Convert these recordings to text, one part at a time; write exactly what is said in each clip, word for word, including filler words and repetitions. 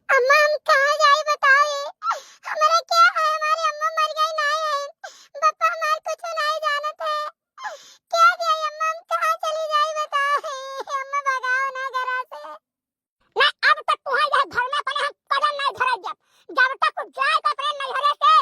अम्मा, हम कहाँ जाई बताओ? ये हमरा क्या है, हमारी अम्मा मर गई, नाहीं है, पापा हमार कुछ नाहीं जानत है। क्या जाई अम्मा, हम कहाँ चली जाई बताओ? हे अम्मा, भगाओ ना घरा से। ना, अब तक तुहां यह घर में अपने हम कदम नाहीं धरे जब, जब तक तू जाए के अपने नैहरे से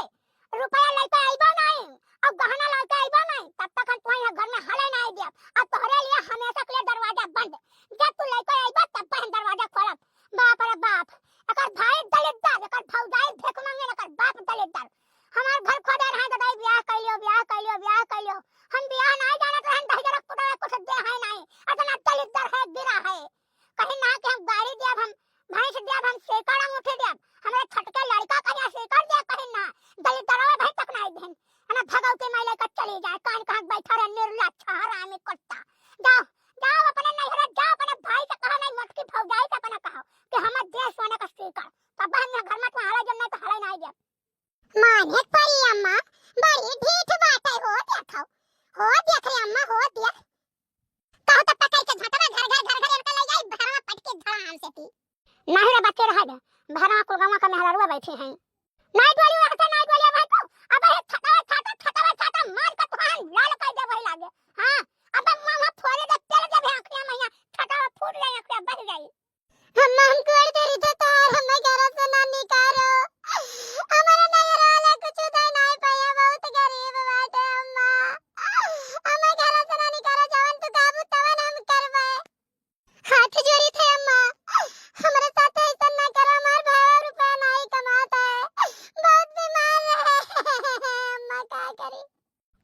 रुपया लेके आइबो नाहीं और गहना लेके आइबो नाहीं, तब तक हम तुहां यह घर में हले नाहीं देब। और तोहरे लिए हमेशा के लिए दरवाजा बंद। जब तू लेके आइबो तब हम दरवाजा खोलब। बाप रे बाप, एकर भाई दलिद्दर, एकर भौजाई भीख मांगे, एकर बाप दलिद्दर। हमार घर खोदे रहे, दादा, ब्याह कइलियो, ब्याह कइलियो, ब्याह कइलियो। हम ब्याह नाहीं जानत रहन, दहिजरक पुतवा कुछ दे है नाहीं, अतना दलिद्दर है, गिरा है। कहीं ना कि हम गाड़ी देब, हम भैंस देब, हम सीकड़ अंगूठी देब, हमरे छटके लड़का कहिया सीकड़ देब, कहीं ना, दलिद्दरवा भाई तक नाहीं देन। है ना, भगवती माई लेकर चली जाए, कान कहाँ बैठा रहे, निर्लज्ज, हरामी कुत्ता। जाओ, जाओ अपने नैहरे, जाओ अपने भाई से कहो, नाहीं मोटकी भौजाई से अपने कहो कि हमें दे सोने का सीकड़, तब हम यहाँ घर में तुम्हारा जब नाहीं तो हले नाहीं जब। माने परी अम्मा, बड़ी ढीठ बात है, हो देखो, हो देख रे अम्मा, हो देख। कहो तो पकड़ के झटवा घर घर घर घर इनका ले जाई, भरवा पटके धड़ाम से पी। नाहीं रे बच्चे, रह दे। भरवा कुल गंवा का मेहरारुआ बैठी हैं। नाहीं डोली वहाँ से, नाहीं डोली वहाँ से। अब ये छटवा, छाटा, छटवा, छाटा मार के तुहां लाल कर दे वही लागे। हाँ, अब हम वहाँ फोड़े दे, तेल दे भी आँखिया मैया, छटवा फूट जाए, आँखिया बह जाए। अम्मा, हम गोड़ धरी तो तोहार, हमें घर से ना निकारो। हमारे नैहर वाले कुछ उधार नाहीं पाए, बहुत गरीब बाटे अम्मा। हमें घर से ना निकारो, जवन तू कहबू तवन हम करबे। हाथ जोड़ी थे अम्मा, हमारे साथ ऐसा ना करो, हमार भाई रुपया नाहीं कमाता है, बहुत बीमार है। अम्मा का करी?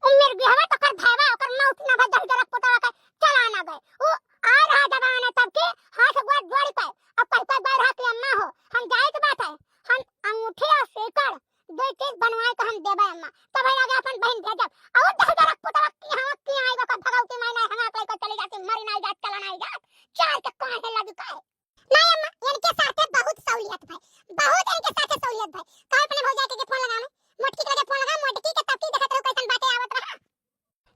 उम्र भी हवे तो कर भावा, ओकर मौत ना भई, दहिजरक पुतवा के चला ना गए। उ आ रहा जमाने तब के हाथ गोड़ जोड़ के, अब कहते गए रहा कि अम्मा हो, हम जाए के बात है, हम अंगूठी और सीकड़, दो चीज बनवाए के हम देबे अम्मा, तब है आगे अपन बहिन भेजब। और दहिजरक पुतवा की हाँ की आई, ओकर भगवती माई ना हंगा के लेकर चली जाती, मरी नाहीं जात, चला नाहीं जात, चार के काहे लगी काहे? नाहीं अम्मा, इनके साथे बहुत सहूलियत भाई, बहुत इनके साथे सहूलियत भाई। कहो अपने भौजाई के, के फोन लगावे, मोटकी के लगे फोन लगा, मोटकी के तब की देखत रहो कैसन बातें आवत रहा।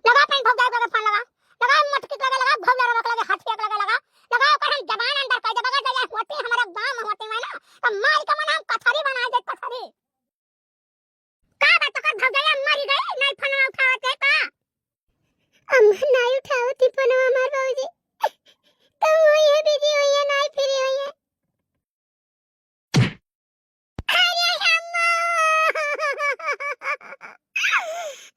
लगा अपने भौजाई के लगे फोन लगा, लगा मोटकी के लगे लगा, भौजाई के लगे हाथ के लगे लगा, लगा ओकर हम जबान अंदर कर देबे, अगर जगह होती हमारे गांव में होती है ना, तो मार के मन हम कथरी बना दे, कथरी। का बात, तोकर भौजैया मरी गई, नाहीं फोनवा उठावत है का? अम्मा, नाहीं उठावत ही फोनवा हमार भौजी। कहूँ होई है, busy होई है, नाहीं free होई है। अरे अम्मा!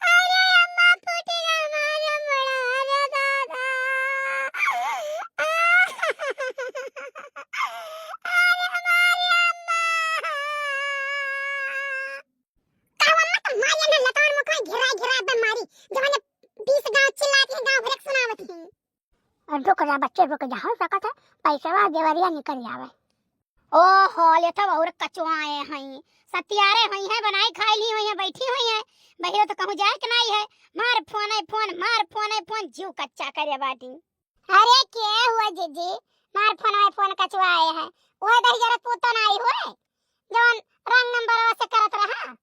अरे अम्मा, फूट गया हमारा मुड़ा, अरे दादा! अरे हमारी अम्मा! का हुआ अम्मा, तो मारी ना लतार मुखा घेरा घेरा दे मारी, जवाने बीस गांव चिल्लात है, गांव भरक सुनावत है। अब रुक जा बच्चे, रुक जा, हो सकत है पैसवा देवरिया निकल जावे। ओ हो, ले तब और कचवाए हैं, सतियारे हुई हैं, बनाई खाई ली हुई हैं, बैठी हुई हैं, बहिरो तो कहूँ जाए के नाहीं है, मार फोन है फोन, मार फोन है फोन, जीव कच्चा करे बाटी। अरे के हुआ जिज्जी, मार फोन है फोन कचवाए हैं, वह दहिजरक पूता नाहीं हुए? जवन रंग नंबरवा से करत रहा।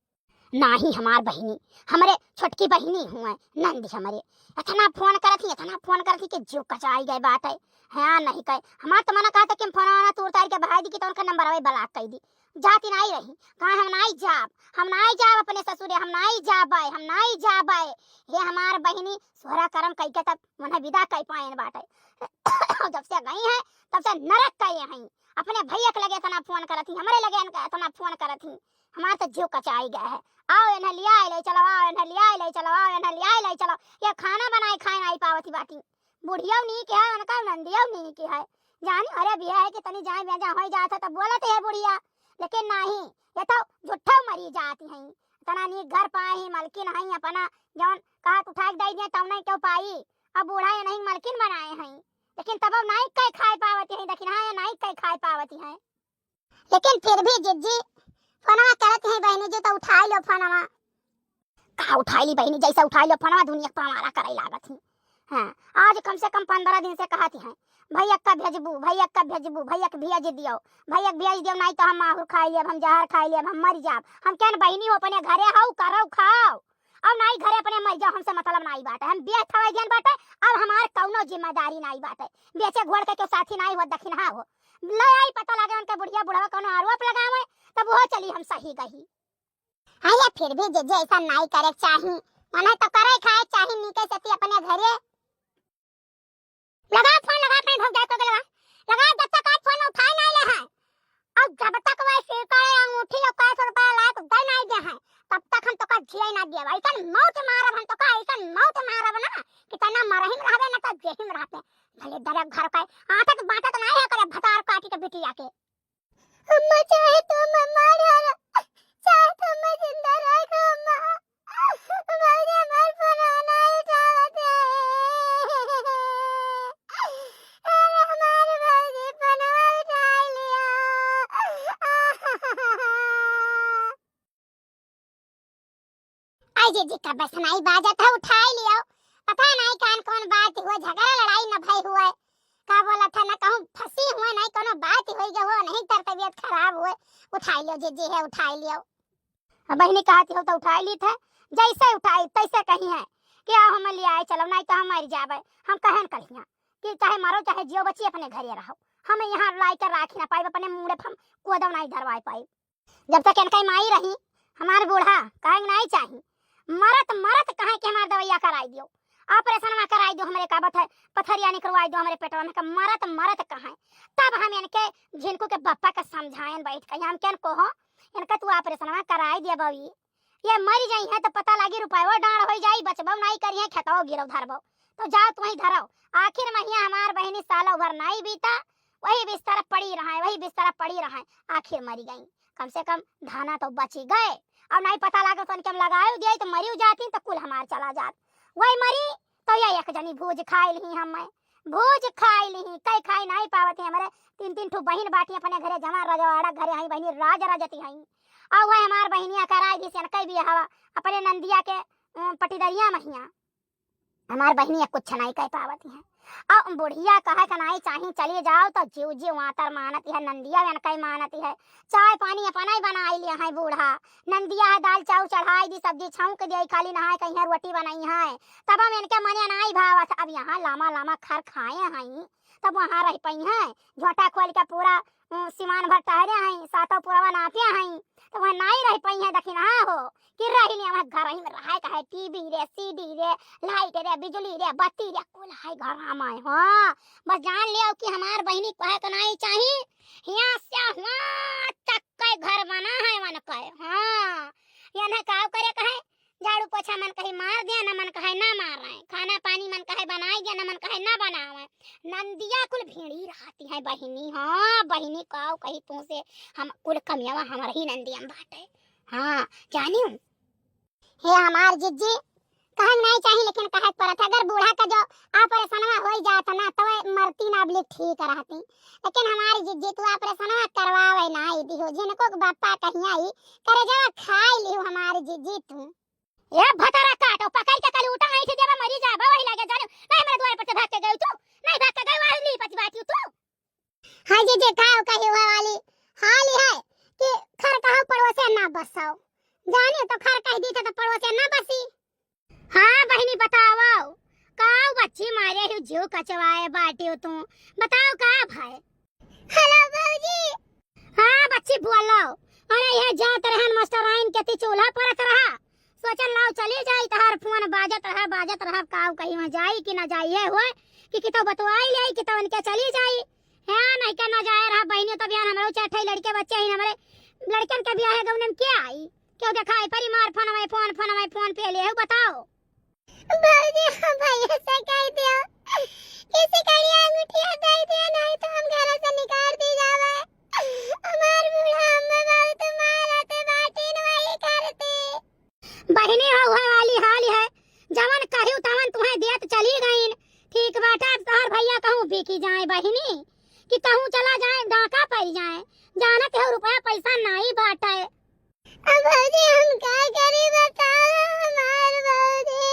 नाहीं हमार बहिनी, हमरे छोटकी बहिनी हुए, नंदी हमरे। इतना फोन करत ही, इतना फोन करत ही कि जीव कचाई गए बाटे। हाँ, नाहीं कहे। हमार तो मना कहत कि हम फोनवा ना तूर तार के बहाई दी कि तो उनका नंबरवा block कर दी। जाती नाहीं रही। कहा हम नाहीं जाब, हम नाहीं जाब अपने ससुरे, हम नाहीं जाबे, हम नाहीं जाबे। हे हमार बहिनी, सोहरा करम कई के तब उन्हें विदा कई पाएन बाटे। जब से गई हैं, तब से नरक कहे हैं। अपने भैया के लगे इतना फोन करत ही, हमरे लगे इनका इतना फोन करत ही, हमार तो जीव कचाई गया है। आओ इन्हें लिया ले चलो, आओ इन्हें लिया ले चलो, आओ इन्हें लिया ले चलो। ये खाना बनाए खाए नाहीं पावत ही बाटी। बुढ़िया नीक है, उनका नंदिया नीक है। जानी अरे बिया है कि तनी जाए बेजा हो जात है तब बोलत है बुढ़िया, लेकिन नाहीं, ये तो झूठो मरी जाती हैं। इतना नीक घर पाए ही, मलकिन हैं, अपना जौन कहत उठा के दे दिया तौने क्यों पाई। अब बूढ़ा ये नहीं मलकिन बनाए हैं, लेकिन तब अब नाहीं कई खाए पावती हैं, लेकिन हाँ, ये नाहीं कई खाए पावती हैं। लेकिन फिर भी जिज्जी फोनवा करत हैं बहिनी जी, तो उठाई लो फोनवा। का उठाई ली बहिनी, जैसे उठाई लो फोनवा दुनिया पर हमारा करे लागत ही। हाँ, आज कम से कम पन्द्रह दिन से कहती हैं, भैया का भेजबू, भैया का भेजबू, भैया के भेज दियो, भैया के भेज दियो, नाहीं तो हम माहुर खाई लेब, हम जहर खाई लेब, हम मर जाब। हम कहन बहिनी हो, अपने घरे हो, करो खाओ, अब नाहीं घरे अपने मर जाओ, हमसे मतलब नाहीं बाटे, हम बेच थवे दियन बाटे, अब हमार कौनो जिम्मेदारी नाहीं बाटे। बेचे घोड़ के क्यों साथी नाहीं हो, दखिनहा हो, ले आई पता लागे उनके बुढ़िया बुढ़वा कौनो आरोप लगावे, तब वो चली हम सही गही। हाँ, ये फिर भी जीजी ऐसा नाई करे चाही, मने तो करे खाए चाही नीके सेती अपने घरे। लगा फोन, लगा, कहीं भौजाई को लगा, लगा, जब तक आज फोन उठाए नाई ले हैं, और जब तक वह सिरकड़े अंगूठी और कैश रुपया लाए तो दे नाई दे हैं, तब तक हम तोका जिए ना दिए। ऐसन मौत मारब हम तोका, ऐसन मौत मारब ना कि तना मरही में रहबे ना तो जेही में रहबे। भले दरक घर का आटत बाटत नाई है करे भतार काटी के बिटिया के। अम्मा, चाहे तू हमें मार डालो, चाहे तू हमें जिंदा रख, अम्मा। भौजी हमार फोन ना उठावत है। अरे हमार भौजी फोन उठा लिया। आई जीजी, कब से नाई बाजत है, उठाई लियो। पता नाई कान कौन बात हुआ, झगड़ा लड़ाई न भई हुआ। का बोला था, ना कहूँ फंसी हुआ, नाई कौनो बात हुई गई हो, नहीं तर तबीयत खराब हुआ। उठाई लियो जीजी है, उठाई लियो। अब बहिनी कहती हो तो उठाई ली थे, जैसे उठाई तैसे कही है कि आओ हमें ले आए चलो, नाई तो हम मर जाबे। हम कहेन करिया कि चाहे मरो चाहे जियो बच्ची अपने घरे रहो, हम यहाँ लाई कर राखी ना पाइब, अपने मुड़े पर हम कोदो नाई धरवाए पाइब। जब तक इनका माई रही, हमार बूढ़ा कहे नाई चाही, मरत मरत कहे कि हमार दवाइया कराई दियो, ऑपरेशनवा कराई दियो, हमरे का बत है, पथरिया निकरवाई दियो हमरे पेटवा में, का मरत मरत कहे। तब हम इनके झिनकू के बप्पा के समझाएन बैठ के, हम केन को हो, इनका तू ऑपरेशनवा कराई दिया बवी, ये मरी जाई है तो पता लागी रुपयो डांड होई जाई, बचबो नाई करी है, खेतवा गिरव धरबो, तो जाओ तू वहीं धरव। आखिर महिया हमार बहिनी साल भर नाई बीता, वही बिस्तर पड़ी रहे, वही बिस्तर पड़ी रहे, आखिर मरी गई। कम से कम धाना तो बची गए। अब नाई पता लागत उनके हम लगाए दिए तो मरी जाती तो कुल हमार चला जात। वही मरी तो ये एक जनी भूज खाई ली हम, भूज खाई ली, कई खाई नाई पावत है हमरे। तीन तीन ठो बहिन बाटी अपने घरे जमा रजवाड़ा घरे हई बहिनी राज रजती हई। और वह हमार बहिनिया कराई दी से कई भी हवा अपने नंदिया के अ, पटीदरिया महिया। हमार बहिनिया कुछ नाई कह पावत है। अब बुढ़िया कहे के नाई चाही, चली जाओ तो जीव जीव आतर मानत है, नंदिया वन कई मानत है। चाय पानी अपना ही बनाई लिया है बूढ़ा। नंदिया है दाल चाउर चढ़ाई दी, सब्जी छौंक दिया, खाली नहाए कहीं रोटी बनाई है। तब हम इनके मने नाई भावत। अब यहाँ लामा लामा खर खाए हैं, तब वहाँ रह पई हैं। झोंटा खोल के पूरा अ, सिमान भर टहरे हई, सातों पुरवा नापे हई, तो वह नाई रह पई है, दखिन हाँ हो, कि रही नहीं, वह घर ही में रहे, कहे टीवी रे, सीडी रे, लाइट रे, बिजली रे, बत्ती रे, कुल है घर में, हाँ। बस जान लियो कि हमार बहिनी कहे के नाई चाही, हियाँ से हुआँ तक के घर बना है वन के, हाँ। ये ना काव करे कहे, झाड़ू पोछा मन कहे मार दिया, न मन कहे ना मारे। खाना पानी मन कहे बनाई दिया, न मन कहे ना बनावे। नंदिया कुल भिड़ी रहती है बहिनी, हाँ बहिनी, काव कही तू से, हम कुल कमियावा हमर ही नंदिया में बाटे। हाँ, जानियो। हे हमार जिज्जी, कहन नहीं चाही, लेकिन कहे के पड़त है। अगर बूढ़ा का जो ऑपरेशनवा होई जात ना, तो मरती ना, अब ले ठीक रहती। लेकिन हमारी जिज्जी, तू ऑपरेशनवा करवावे ना, ई दिहो, जिनको के बापा कहीं आई, करे जवा खाई लिहो हमारी जिज्जी तू। ए भतरा काटो, पकड़ के कल उठा, ऐंठ देबा, मरी जाबा, वही लागे जाने। नहीं, हमरे द्वार पर से भाग के गई तू, नहीं भाग के गई, वही ली पति बाटी तू। हाँ जी, जी, खाओ कही हुआ वाली हाल ही है कि खर कहो पड़ोसे ना बसाओ, जाने तो खर कह दी तो पड़ोसे ना बसी। हाँ बहिनी, बताओ, काऊ बच्ची मारे ही जीव कचवाए बाटी तू, बताओ का भाई? हेलो भौजी। हाँ बच्ची बोलो। अरे ये जात रहन मास्टर आइन के ती चूल्हा परत रहा। सोचन लाओ चली जाई, तहार फोन बाजत रहा, बाजत रहा, काऊ कही वहाँ जाई कि ना जाई, है होए कि कितो बतवाई ले कि तो उनके चली जाई। हाँ नहीं के ना जाए रहा बहिनी, तब यहाँ हमरो चार ठे लड़के बच्चे हैं, हमरे लड़कन के ब्याह है गौने में क्या आई? क्यों दिखाई परी मार फोन में फोन, फोन में फोन पे ले हो, बताओ। भौजी, हम भैया से कह दियो, किसी कड़िया अंगूठिया दे दियो, नहीं तो हम घर से निकाल दी जावे। हमार बूढ़ा अम्मा बहुत मारत बाटिन वही करती। बहिनी हो, वह वाली हाल है, जवन कहियो तवन तुम्हें देत चली गईन। ठीक बाटा, तोहर भैया कहूँ बिकी जाए बहिनी, कि कहूँ चला जाए, डाका पड़ जाए, जानत हो रुपया पैसा नहीं बाटे। अब भौजी हम का करी बताओ हमार भौजी।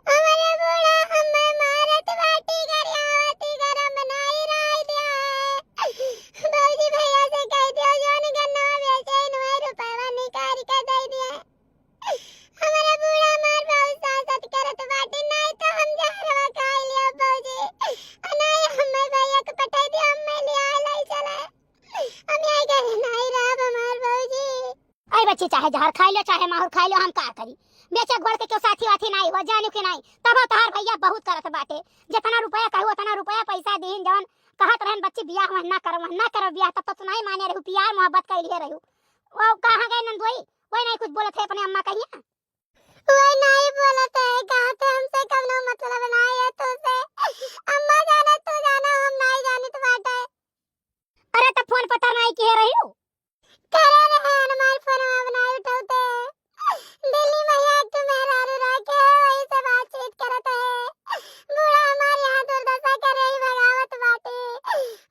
हमारे बूढ़ा हमें मारत बाटी गरियावती गरम नाई राय दिया है। भौजी भैया से कह दियो जोन गन्ना बेचे नौ रुपया निकाल के दे दिया। हमारे बूढ़ा हमार बहुत सासत करत बाटी, नहीं तो हम जहरवा खाई लिया भौजी। आ नहीं हमें भैया के पटाई दिया, हमें बच्ची चाहे जहर खाइ लो, चाहे माहुर खाइ लो, हम का करी? बेचे घोड़ के केहू साथी वाथी नाहीं हुआ, जानिउ कि नाहीं? तबो तोहार भइया बहुत करत बाटे, जेतना रुपया कहू ओतना रुपया पइसा दीन, जवन कहत रहन बच्ची बियाह वहन ना करब, वहन ना करब बियाह, तब तो तू नाहीं माने रहू, पियार मोहब्बत कइ लिहे रहू। वो कहाँ गए नंदोई? वही नाहीं कुछ बोलत है अपने अम्मा कहिया। वही नाहीं बोलत है, कहत है हमसे कउनो मतलब नाहीं है तुसे। अम्मा जाने तू जाना, हम नाहीं जानित बाटे। अरे त फोन पतर नाहीं किहे रहिउ? करे रहे हमार फोनवा अब नाहीं उठौते। दिल्ली में एक ठो मेहरारू रह के वही से बातचीत करत है। बूढ़ा हमार यहाँ दुर्दशा करे ही भगावत बाटे।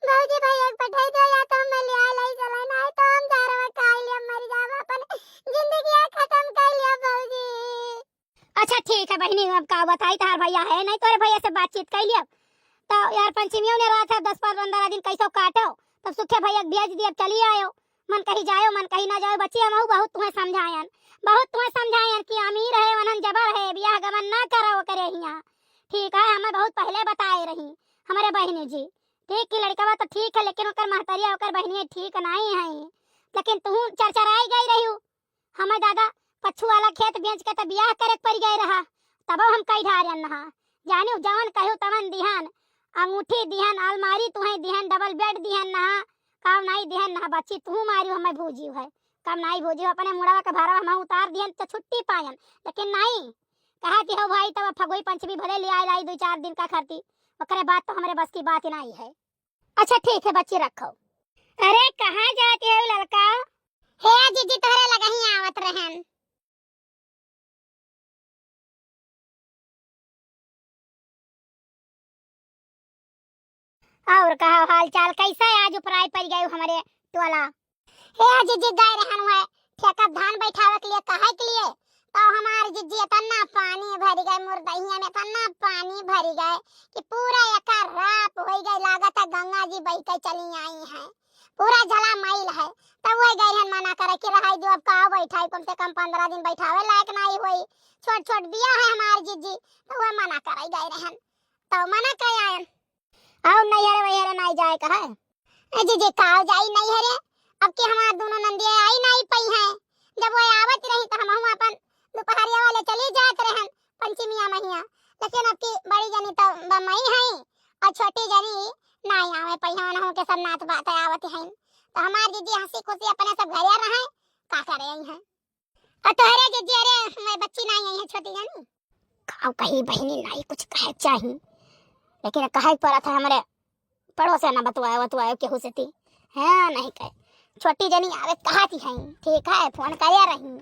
भौजी भइया के पठाई दो या तो हम ले आए लाई चले, नाहीं तो हम जहरवा खाइ लिया मर जाब, अपन जिंदगिया खतम कइ लिया भौजी। अच्छा ठीक है बहिनी, अब का बताई, तोहार भइया है नाहीं, तोहरे भइया से बातचीत कइ लिया। तो यार पंचमियों ने रहत है दस पन्द्रह दिन कइसो काटो, तब सुखे भइया के भेज दिया, चली आयो। मन कही जायो, मन कही ना जायो, बच्ची हमहू बहुत तुहें समझायन, बहुत तुहें समझायन कि अमीर है, वनन जबर है, बियाह गमन ना करो ओकरे हियाँ। ठीक है, हमें बहुत पहिले बताए रही हमरे बहिनी जी, ठीक कि लड़कवा तो ठीक है, लेकिन ओकर महतरिया, ओकर बहिनी ठीक नाहीं है। लेकिन तू चरचराई गई रहिउ, हमें दादा पच्छू वाला खेत बेच के त बियाह करे के परि गए रहा, तबो हम कई ढारन नहा। जानिउ जवन कहिउ तवन दिहन, अंगूठी दिहन, अलमारी तुहें दिहन, डबल बेड दिहन नहा, काम नाहीं दिहन नहा, बच्ची तू मारिउ हमें भूजिउ है, काम नाहीं भूजिउ, अपने मुड़वा के भरवा हम उतार दिहन त छुट्टी पायन, लेकिन नाहीं, कहा कि हो भाई तब फगुई पंचमी भले ले आए लाई दुइ चार दिन का खरती, ओकरे बाद तो हमरे बस की बात ही नाहीं है। अच्छा ठीक है बच्ची रखो। अरे कहाँ जाती है ललका? हे जीजी तोहरे लगही आवत रहन। और कहा हाल चाल, कैसा है आज उपराय परि गए हमरे टोला? हे जीजी गए रहन हुए खेतत धान बैठावे के लिए, कहे के लिए, तो हमार जीजी इतना पानी भरि गए, मोर दहिया में इतना पानी भरि गए कि पूरा एकर राप होइ गए, लागत है गंगा जी बहि के चली आई हैं, पूरा झला मैल है। तब वही गए रहन मना करे कि रहाई दो, अब का बैठाई, कम से कम पन्द्रह दिन बैठावे लायक नाहीं होई, छोट छोट बिया है हमार जीजी, तो वह मना करे गए रहन, तो मना करे आयन। और नैहरे वैहरे नाहीं जाए का है? ए जीजी, काव जाई नैहरे? अब के हमार दोनों नंदिया आई नाहीं पई हैं। जब वो आवत रही तो हमहू अपन दोपहरिया वाले चली जात रहन पंचमिया महिया, लेकिन अब की बड़ी जनी तो बम्बई हैं और छोटी जनी नाहीं आवे पई हैं, उनहू के सब नात बात आवत हैं। तो हमार जीजी हंसी खुशी अपने सब घरे रहे, का करे आई हैं। और तोहरे जीजी, अरे, मैं बच्ची नाहीं आई है छोटी जानी। काव कही बहिनी, नाहीं कुछ कहे चाही, लेकिन कहे पड़त है, हमरे पड़ोसे ना बतवाए, बतवाए केहू से ती। हाँ, नाहीं कहे। छोटी जनी आवे कहा थी हैं, ठीक है, फोन करे रही।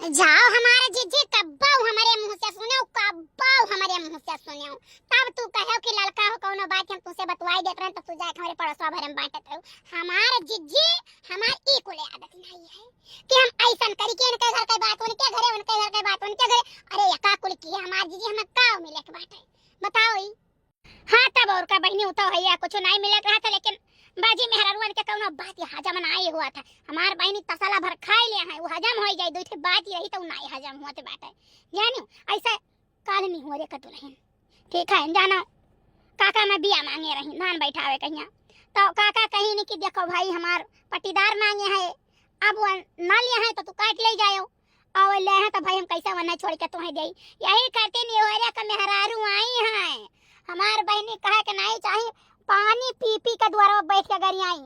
जाओ हमारे जीजी, कब्बो हमरे मुँह से सुनेउ, कब्बो हमरे मुँह से सुनेउ। तब तू कहो कि ललका हो कउनो बात हम तुसे बतवाई देत रहन, तब तू जाके हमरे पड़ोसवा भरे में बांटत रहो। हमार जीजी, हमार ई कुल आदत नाहीं है कि हम ऐसन करी कि इनके घर के बात उनके घरे, उनके घर के बात उनके घरे। अरे एका कुल की है हमार जीजी, हमें का मिले के बाटे? बताओ ई। हाँ, तब और का बहिनी, उ तो है, कुछ नाहीं मिलत रहा था, लेकिन बाजी मेहरारुअन के कउनो बात ही हजम नाहीं हुआ था। हमार बहिनी तसला भर खाए ले हैं, उ हजम होइ जाए, दुइ ठे बात ही रही तो नाहीं हजम हुआ थे बाटे। जानिउ, ऐसे काल नहीं हुआ रे का दुल्हन। ठीक है, जानो, काका मैं बिया मांगे रही, धान बैठावे कहिया। तो काका कही नहीं कि देखो भाई, हमार पट्टीदार मांगे है, अब वो ना लिए हैं तो तू काट ले जायो, और ले हैं तो भाई हम कैसे वरना छोड़ के तुम्हें देई। यही खातिर निहोरे का मेहरारू आई हैं। हमार बहिनी कहे के नाहीं चाही, पानी पी पी के दुआरवा बैठ के गरियाई।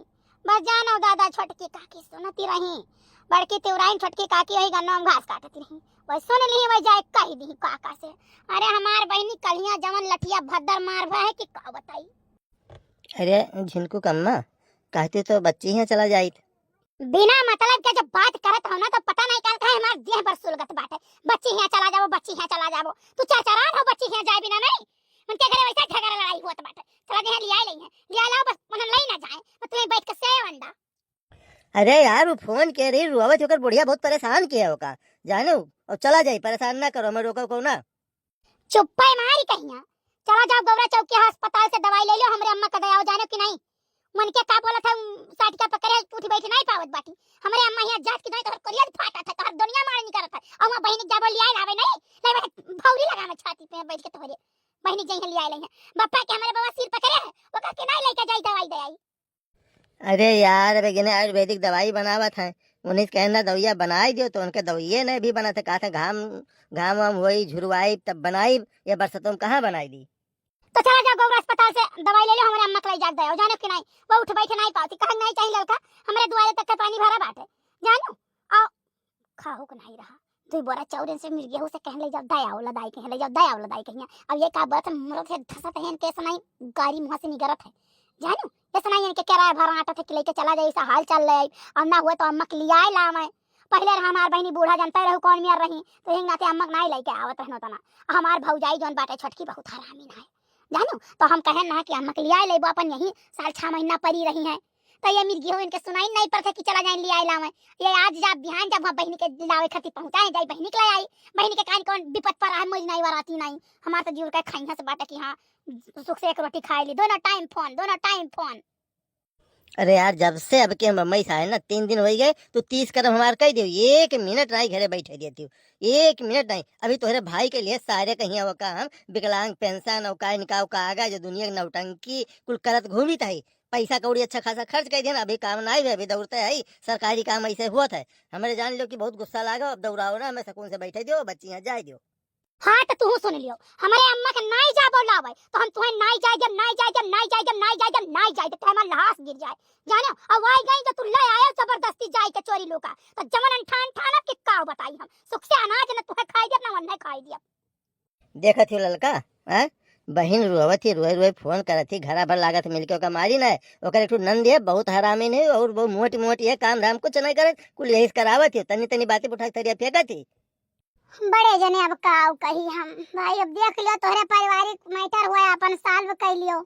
बस जानो दादा, छोटकी काकी सुनती रही, बड़की तिवराइन छोटकी काकी वही गन्नवा में घास काटती रही, वही सुन ली, वही जाए कह दी काका से। अरे हमार बहिनी कलिया जवन लठिया भद्दर मार भय है कि का बताई। अरे झिनकू कम्मा, कहते तो बच्ची हियाँ चला जाइत। बिना मतलब के जब बात करत हो ना, तो पता नहीं काल काहे हमार देह पर सुलगत बाटे। बच्ची हियाँ चला जाबो, बच्ची हियाँ चला जाबो। तू चरचरा हो बच्ची हियाँ जाए बिना नहीं। उनके घरे वैसा झगड़ा लड़ाई होत बाटे। चला जे हियाँ लियाए लई है। लियाए लाओ बस, उन्हें लई ना जाए। बस तुम्हें बैठ के सेव अंडा। अरे यार, वो फोन के रही, रुआवत होकर बुढ़िया बहुत परेशान किया होगा। जाने हो, और चला जाए, परेशान ना करो, हमें रोको को ना। चुप्पे मारी कहिया। चला जाओ गौरा चौकी अस्पताल से दवाई ले लो, हमरे अम्मा का दया हो जाने कि नहीं। मन के का बोलत है, साटिका पकड़े उठी बैठी नहीं पावत बाटी। हमरे अम्मा यहाँ जात की नहीं, तोहर करिया फाटा था, तोहर दुनिया मारे निकलत है। और वहाँ बहिनी के जाबो लियाए लावे नहीं, नहीं वह भौरी लगा में छाती पे बैठ के तोहरे बहिनी जइहे लियाए लइहे। बप्पा के हमरे बाबा सिर पकड़े है, वो कह के नहीं लेके जाई दवाई दे आई। अरे यार, अब इन्हें आयुर्वेदिक दवाई बनावत है, उन्हीं से कहना दवाइया बनाई दियो, तो उनके दवाइये नहीं भी बनत है, कहा था घाम, घाम वाम होई, झुरवाई, तब बनाई, ये बरसातों में कहाँ बनाई दी? तो चला जाओ गौरा अस्पताल से दवाई ले लो, हमरे अम्मा के लाई जाके दे आओ, जानो कि नहीं, वो उठ बैठ नहीं पावती, कहा नहीं चाहिए ललका, हमरे दुआरे तक के पानी भरा बाटे, जानो, आओ, खाहू के नहीं रहा, दुई बोरा चाउर से मिल गया, उसे कहन ले जाओ, दे आओ लदाई कहीं, ले जाओ, दे आओ लदाई कहीं। अब ये का बात है, मरद है धसत है, इनके ऐसा नहीं गारी मुँह से निगरत है, जानो, ऐसा नहीं इनके किराया भरा आटा था कि लेके चला जाए, ऐसा हाल चाल ले आई, और ना हुआ तो अम्मा के लियाए लावे, पहले रहा हमार बहिनी बूढ़ा, जानते रहू कौन मियर रही, तो यही नाते अम्मा के नाई लेके आवत रहनो तना। हमार भौजाई जौन बाटे छोटकी बहुत हरामी ना है, जानू, तो हम कहेन ना कि अम्मा के लियाए लेबो, अपन यही साल छह महीना परी रही है, तो ये मिर्गी हो इनके सुनाई नहीं पड़ते कि चला जाए लियाए लावे। ये आज जा बिहान जब वहाँ बहिनी के लावे खातिर पहुँचाए जाए, बहिनी के ले आई, बहिनी के कान कौन विपत पर है, मुझ नहीं वराती नहीं, हमार तो जीव के खाइया से बाटे कि हाँ, सुख से एक रोटी खाए ली, दोनों टाइम फोन, दोनों टाइम फोन। अरे यार, जब से अब के हम बम्बई से आए ना, तीन दिन हो ही गए, तू तीस करम हमार कह दियो, एक मिनट नहीं घरे बैठे देती हूँ, एक मिनट नहीं। अभी तोहरे भाई के लिए सारे कहीं वो का हम विकलांग पेंशन और का इनका वो का आ गया, जो दुनिया के नौटंकी कुल करत घूमित है, पैसा कौड़ी अच्छा खासा खर्च कर दिया ना, अभी काम नहीं है, अभी दौड़ते है, सरकारी काम ऐसे हुआ था। हमारे जान लो कि बहुत गुस्सा लागा, अब दौड़ाओ ना, हमें सुकून से बैठे दियो, बच्ची यहाँ जाए दियो। हाँ, तो तू सुन लियो, हमारे अम्मा के नाई जाबो लावे, तो हम तुहे नाई जाए देब, नाई जाए देब, नाई जाए देब, नाई जाए देब, नाई जाए देब, तो हमार लहास गिर जाए, जाने? अब आई गई तो तू ले आए जबरदस्ती जाए के चोरी लुका, तो जवन अनठान ठानब कि का बताई हम, सुख से अनाज न तुहे खाई देब, न वन्ने खाई देब। देखत ही ललका, हैं? बहिन रोवत ही, रोए रोए फोन करत ही, घरा भर लागत मिलके ओका मारी ना, ओकर एक ठो नंद है, बहुत हरामी नहीं, और वो मोटी मोटी है, काम धाम कुछ नहीं करत, कुल यही से करावत ही, तनी तनी बातें उठा के थरिया फेंकत ही। बड़े जने अब काऊ कही हम। भाई, अब देख लियो, तोहरे पारिवारिक मैटर हुआ है, अपन सॉल्व कर लियो।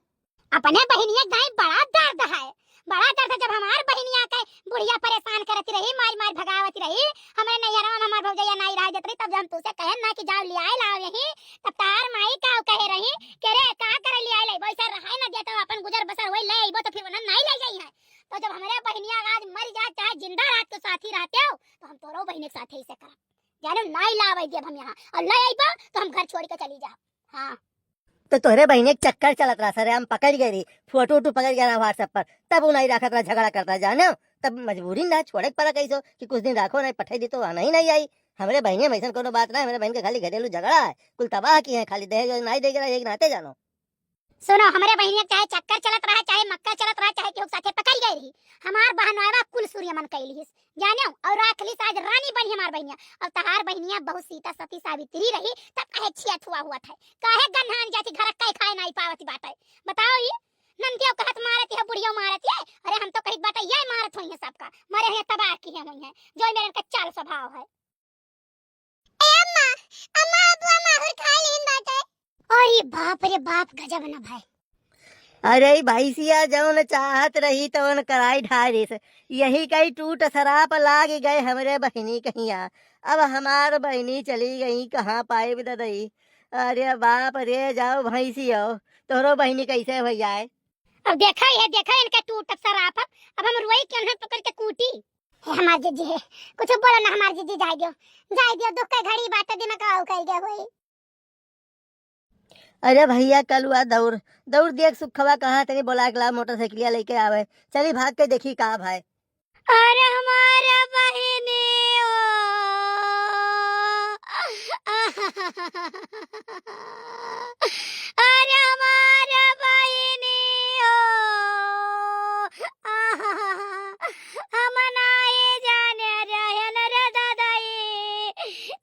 अपने बहिनिया गाय बड़ा दर्द है, बड़ा दर्द है। जब हमार बहिनिया के बुढ़िया परेशान करती रही, मार मार भगावती रही, हमरे नैहरवा में हमार भौजैया नाई रह जात रही, तब जब हम तुसे कहे ना कि जाओ लियाए लाओ यही, तब तार माई काऊ कहे रही कि अरे का करे लियाए लाई, वैसे रहाई ना देता, अपन गुजर बसर वही ले अइबो तो फिर उन्हें नाई ले जाई है। तो जब हमरे बहिनिया आज मर जाए चाहे जिंदा रात के साथी रहते हो, तो हम तोरो बहिनी के साथे ऐसे करब। जाने नाई लावे देब हम यहाँ, और ले अइबो तो हम घर छोड़ के चली जाब। हाँ। तो तोहरे बहिनी के चक्कर चलत रहा सरे, हम पकड़ गए रही, फोटो वोटो पकड़ गया रहा WhatsApp पर, तब उ नहीं रखत रहा, झगड़ा करता रहा, जाने? तब मजबूरी ना छोड़े के पड़ा कैसो कि कुछ दिन रखो, नहीं पठाई दी तो वहाँ नहीं, नहीं आई। हमरे बहिनी में ऐसा कोनो बात ना, हमरे बहन के खाली घरेलू झगड़ा है, कुल तबाह की है, खाली दहेज वहेज नहीं दे के रहा, एक नाते जानो। सुनो, हमरे बहिनिया के चाहे चक्कर चलत रहा, चाहे मक्का चलत रहा, चाहे केहू के साथे पकड़ गई रही, हमार बहनवा कुल सूर्य मन कैली हिस, जाने? और राख ली आज रानी बनी हमार बहिनिया। और तहार बहिनिया बहुत सीता सती सावित्री रही, तब कहे छिया छुआ हुआ था, काहे गन्हान जाती घर कई खाए नहीं पावती बाटे। बताओ ये नंदियो कहत मारत है, बुढ़ियो मारत है, अरे हम तो कहित बाटे ये मारत हुई है सबका, मरे हुए तबाह की है हुई है, जो मेरे इनका चाल स्वभाव है। ए अम्मा, अम्मा, अबुआ माहुर खाए लेन बाटे। अरे बाप रे बाप, गजब न भाई। अरे ई भैंसिया जौन चाहत रही तौन कराई ढारिस, यही कई टूट सराप लाग गए हमरे बहिनी कहिया। अब हमार बहिनी चली गई, कहाँ पाए ददई? अरे बाप रे, जाओ भैंसियो, तोहरो बहिनी कैसे हो जाए? अब देखा ये, देखा इनका टूटत सराप। अब हम रोई के उन्हें पकड़ के कूटी। हे हमार जीजी, हे, कुछ बोलो ना हमार जीजी, जाए दियो, जाए दियो, दुख के घड़ी बाटे, दिमाग आऊ कह गया होई। अरे भैया, कलुआ दौड़, दौड़ देख सुखवा कहाँ तनी बोला के ला, मोटरसाइकिलिया लेके आवे, चली भाग के देखी का भाई। अरे हमार बहिनी ओ। अरे हमार बहिनी ओ। हम नाई जाने रहन रे ददई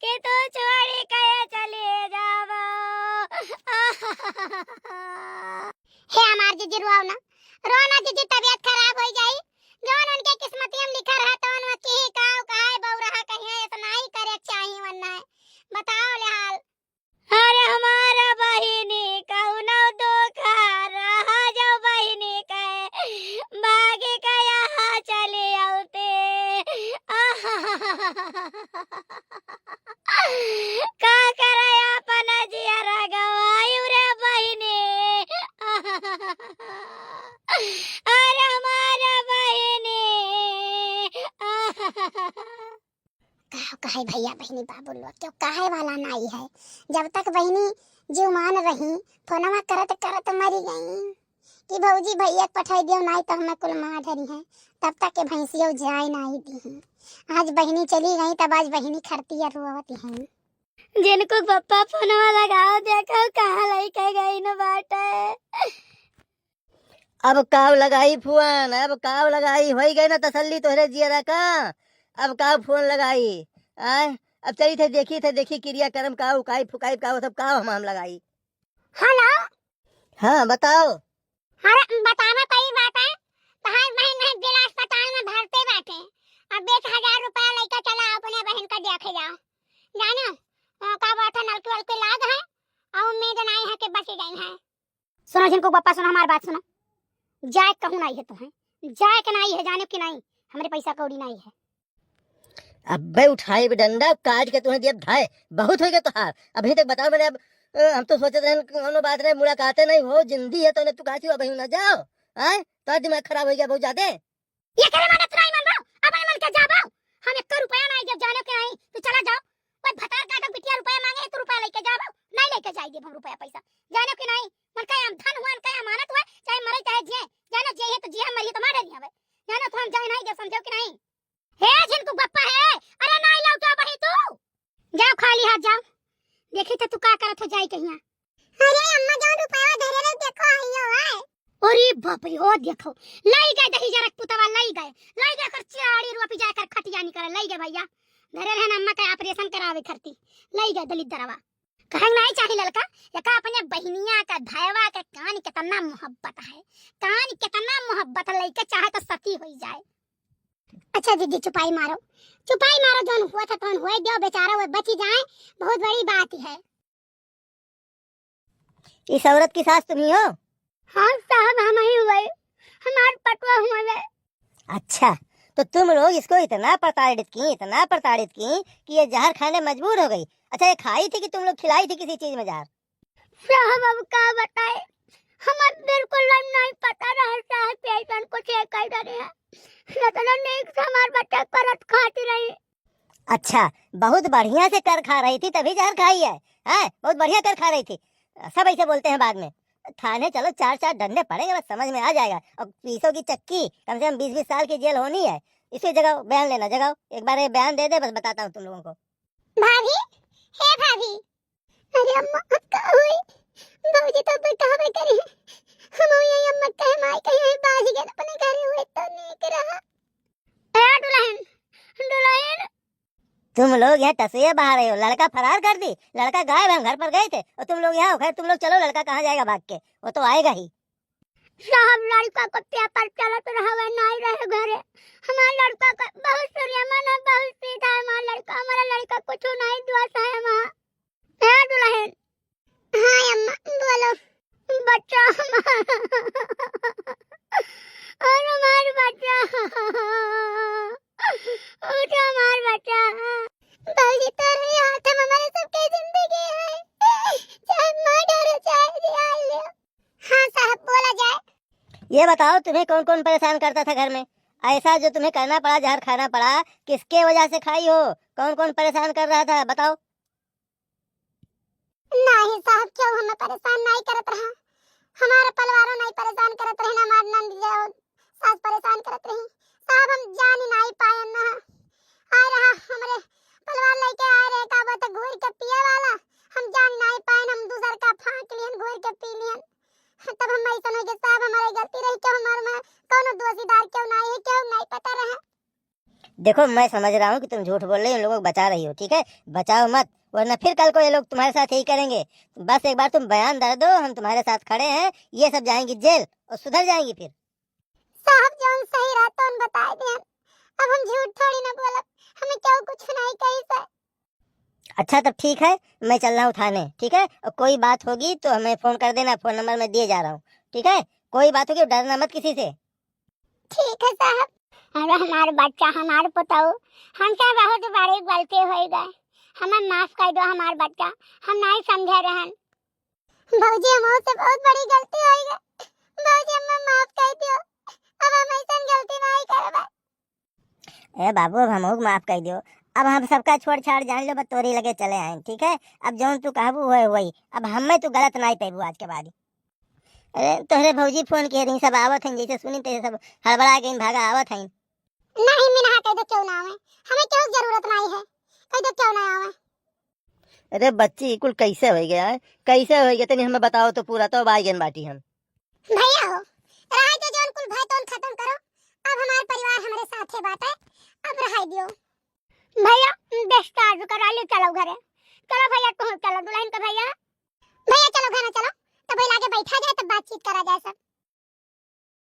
कि तू छोड़ी के चली जाबो। हे हमार जीजी रोआओ ना, रो ना जीजी, तबीयत खराब हो जाई। जौन उनके किस्मतिया में लिखा रहा तौन वो की काव कहाए बौरहा कहिया, इतना ही करे के चाही वरना है। बताओ ले हाल। अरे हमार बहिनी कौनो दुख रहा जो बहिनी के भागी के यहाँ चली आउते। का करे अपन जियरा गवायु रे बहिनी। अरे हमार बहिनी। का कहे भैया बहिनी बाबू लोग, क्यों कहे वाला नाई है। जब तक बहिनी जीवमान रही, फोनवा करत करत मरी गई। कि भौजी भैया के पठाई दियो, नाई तो हमें कुल मार डरी है। तब तक के भैंसियो जाए नाई दी है। आज बहिनी चली गई, तब आज बहिनी खरती या रोवत है। जिनको पप्पा फोनवा लगाओ, देखो कहाँ लइके गई न बाटे। अब काव लगाई फोन, अब काव लगाई, होई गए ना तसल्ली तोहरे जियरा का। अब काव फोन लगाई, आय? अब चली थे देखी थे, देखी क्रिया कर्म काव उकाई फुकाई काव सब काव हम, हम लगाई। हेलो। हाँ, बताओ। अरे, बतावा कई बात है। तहार बहन नहीं जिला अस्पताल में भर्ती बाटे। अब बीस हजार रुपया लेके चला, अपने बहन का देखे जाओ। जानो, ओ, का बात है, नलकी वलकी लाग है, और उम्मीद नहीं है कि बची गई है। सुनो जिनको पप्पा, सुनो हमार बात सुनो। जाए कहूँ नहीं है तुम्हें, जाए के नहीं है, जाने कि नहीं, हमरे पैसा कौड़ी नहीं है। अबे उठाई बे डंडा, काट के तुम्हें दिया धाए, बहुत हो गया तोहार। अभी तक बताओ मैंने अब, अ, हम तो सोचत रहन कि कौनो बात नहीं, मुलाकातें नहीं हो, जिंदी है तो उन्हें तू कहती हो, अबे ना जाओ, आए? तो दिमाग खराब हो गया बहुत ज्यादा। ये करे माने तुराई मन रहो, अपने मन के जाबो। हम एक रुपया नहीं जब जाने के नहीं, तू चला जाओ। कोई भतार काटो बिटिया रुपया मांगे है, तू रुपया लेके जाबो, नहीं लेके जाए देब हम रुपया पैसा। जाने के नहीं, मन का हम धन हुआ, मन का अमानत हुआ, चाहे मरे चाहे जिए, जानो जिए है तो जिए, मरिए तो मार नहीं हवे। जानो तो हम जाए नहीं जब समझो कि नहीं। हे झिनकू बप्पा हे, अरे नाई लौटा बही तू। जाओ खाली हाथ जाओ। देखी तो तू का करत हो जाई कहिया। अरे अम्मा जौन रुपया धरे रहे देखो आइयो है। अरे बाप रे, ओ देखो। लई गए दही जरक पुतवा, लई गए। लई गए कर चिराड़ी रुआ पी जाकर खटिया निकल, लई गए भैया। धरे रहे ना अम्मा का ऑपरेशन करावे खरती। लई गए दलित दरवा। कहे नहीं चाही ललका, एका अपने बहिनिया का भयवा के कान कितना मोहब्बत है, कान कितना मोहब्बत है, लइके चाहे तो सती होई जाए। अच्छा दीदी चुपाई मारो, चुपाई मारो, जौन हुआ था तौन हुए दियो, बेचारा वो बची जाए, बहुत बड़ी बात है। इस औरत की सास तुम ही हो? हाँ साहब, हम ही हुए, हमार पटवा हुए। अच्छा, तो तुम लोग इसको इतना प्रताड़ित की, इतना प्रताड़ित की कि ये जहर खाने मजबूर हो गई। अच्छा, ये खाई थी कि तुम लोग खिलाई थी किसी चीज में जहर? साहब, अब का बताए, हमें बिल्कुल नहीं पता रहा साहब कि ऐसन कुछ ये कह रहे हैं। इतना नीक से हमार बच्चा करत खाती रही। अच्छा, बहुत बढ़िया से कर खा रही थी तभी जहर खाई है, हैं? बहुत बढ़िया कर खा रही थी। सब ऐसे बोलते हैं बाद में। थाने चलो, चार चार डंडे पड़ेंगे, बस समझ में आ जाएगा। और पीसो की चक्की, कम से कम बीस बीस साल की जेल होनी है। इसकी जगह बयान लेना, जगाओ, एक बार ये बयान दे दे, बस बताता हूँ तुम लोगों को। भाभी, हे भाभी। अरे अम्मा, अब का होई? भौजी तो अब कहबे करी। हम यही अम्मा कहे, माई कहे, यही बाज गए अपने घरे हुए तो नीक रहा। ए दुल्हन, दुल्हन। तुम लोग यहाँ टसुए बहा रहे हो, लड़का फरार कर दी, लड़का गायब है, हम घर पर गए थे और तुम लोग यहाँ हो। खैर तुम लोग चलो, लड़का कहाँ जाएगा भाग के, वो तो आएगा ही। साहब, लड़का को पेपर चलत रहा, वह नहीं रहे घरे। हमार लड़का का बहुत सूर्यमन है, बहुत सीधा है हमार लड़का, हमारा लड़का कुछ नहीं दोष है वहाँ। ए दुल्हन। हाँ अम्मा, बोलो। बच्चा हमार, और हमार बच्चा, उठ हमार बच्चा। भौजी, तोरे हाथ में हमारे सबके जिंदगी है, चाहे मार डालो, चाहे जिया ले। हाँ साहब, बोला जाए। ये बताओ, तुम्हें कौन कौन परेशान करता था घर में? ऐसा जो तुम्हें करना पड़ा, जहर खाना पड़ा, किसके वजह से खाई हो? कौन कौन परेशान कर रहा था, बताओ। नहीं साहब, क्यों हमें परेशान नहीं करत रहा, हमारे परिवारों नहीं परेशान करत रहे, ना हमारे नंद जी और सास परेशान करत रही। साहब, हम जान ही नहीं पाए ना, आए रहा हमारे परिवार लेके आए रहे, का बोलते घूर के पिए वाला, हम जान नहीं पाए, हम दूसर का फाँक लियन, घूर के पी लियन। तब हम ऐसा नहीं कि साहब हमारी गलती रही, क्यों हमारे में कौनो दोषीदार क्यों नहीं है, क्यों नहीं पता रहा। देखो, मैं समझ रहा हूँ कि तुम झूठ बोल रही हो, उन लोगों को बचा रही हो, ठीक है? बचाओ मत, वरना फिर कल को ये लोग तुम्हारे साथ यही करेंगे। बस एक बार तुम बयान दे दो, हम तुम्हारे साथ खड़े हैं, ये सब जाएंगी जेल और सुधर जाएंगी फिर। साहब, जौन सही रहा तौन बताए देन, अब हम झूठ थोड़ी ना बोलब, हमें क्यों कुछ नहीं कही से। अच्छा, तब ठीक है, मैं चल रहा हूँ थाने, ठीक है? और कोई बात होगी तो हमें फोन कर देना, फोन नंबर मैं दिए जा रहा हूँ, ठीक है? कोई बात होगी, डरना मत किसी से। ठीक है साहब। अरे हमार बच्चा, हमार पुतऊ, हमसे बहुत बड़ी गलती हो गई, हमें माफ कर दो हमार बच्चा, हम नहीं समझे रहन। भौजी, हमसे बहुत बड़ी गलती हो गई, भौजी हमें माफ कर दो, अब हम ऐसा गलती नहीं करबे। ए बाबू, अब हमहू के माफ कर दियो। अब हम सबका छोड़ छाड़ जान लो, बस तोरी लगे चले आए, ठीक है? अब जौन तू कहबू होए वही, अब हमें तू गलत नहीं पैबू आज के बाद। अरे, तोहरे भौजी फोन किहे रही, सब आवत हइन, जैसे सुनी तैसे सब हड़बड़ा गइन, भागा आवत हइन। नहीं मिनहा, कहि दे केहू ना आवे, हमें केहू के जरूरत नहीं है, कहि दे केहू ना आवे। अरे बच्ची, ई कुल कैसे होइ गया है? कैसे होइ गया? तनी हमें बताओ तो पूरा, तो अब आइ गइन बाटी हम। भैया हो, रहा के जौन कुल भय तौन खत्म करो, अब हमार परिवार हमरे साथे बाटे, अब रहाई दियो। भैया, discharge करा ली, चलो घरे।